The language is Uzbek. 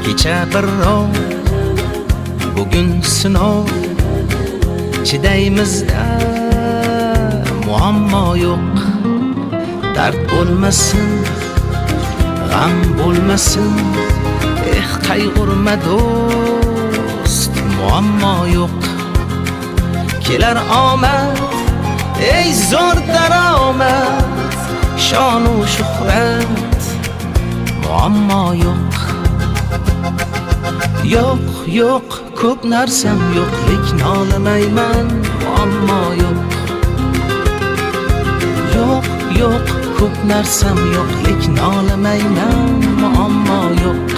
Kecha birrov, bugun sinov. Chidaymizda, muammo yo'q. Dard bo'lmasin, g'am bo'lmasin. Eh, qayg'urma, do'st, muammo yo'q. Kelar omad, ey, zo'r daromad, shonu shuhrat, muammo yo'q. Yo'q, yo'q, ko'p narsam yo'q, lek nolimayman, muammo yo'q. Yo'q, yo'q, ko'p narsam yo'q, lek nolimayman, muammo yo'q.